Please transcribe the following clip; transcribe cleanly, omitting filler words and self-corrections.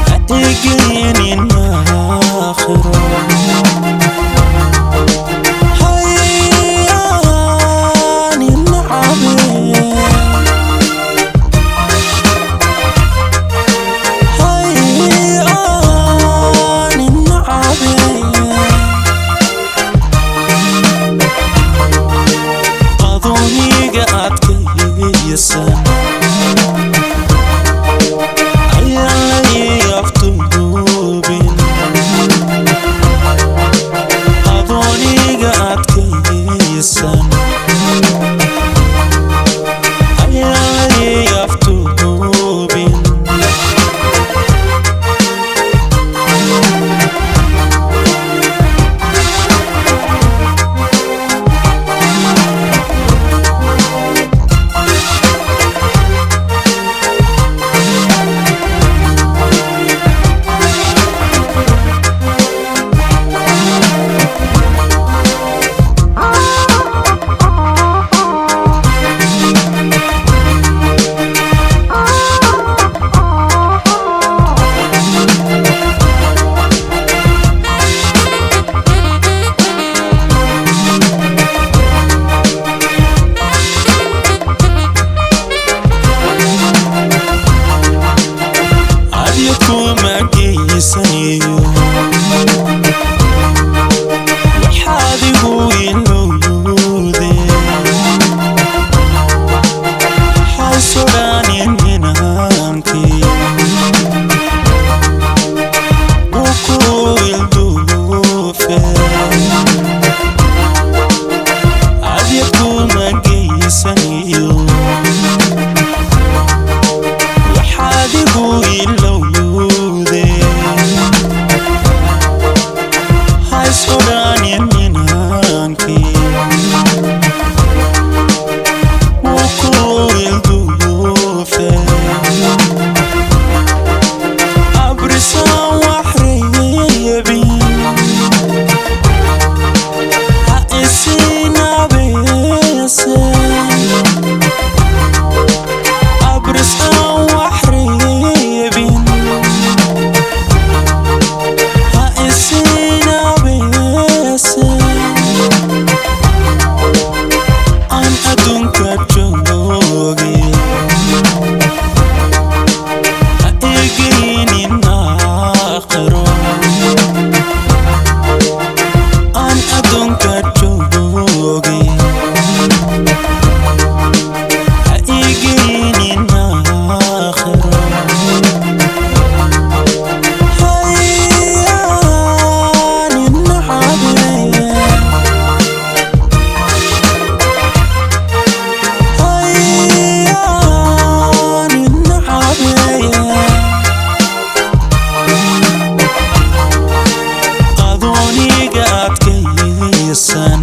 Ha igeynin aakhiro. Hayaan nacabe. Hayaan nacabe. Adooniga adkaysan ayaan lay aftuubin. Adooniga adkaysan ayaan lay aftuubin. Adyo kuma geysanayo waxaad igu ilowdeen. Haysodhanin inankii wuu ku ilduufe. Adyo kuma geysanayo waxaad igu ilowdeen. Haysodhanin inankii wuu ku ilduufe. Abrisaan wax reebin, ha isinabeese. Abrisaan wax reebin, ha isinabeese. Aan adduunka jooge ha igeynin aakhiro. Aan adduunka jooge ha igeynin aakhiro. Hayaan nacabe. Hayaan nacabe. Adooniga adkaysan.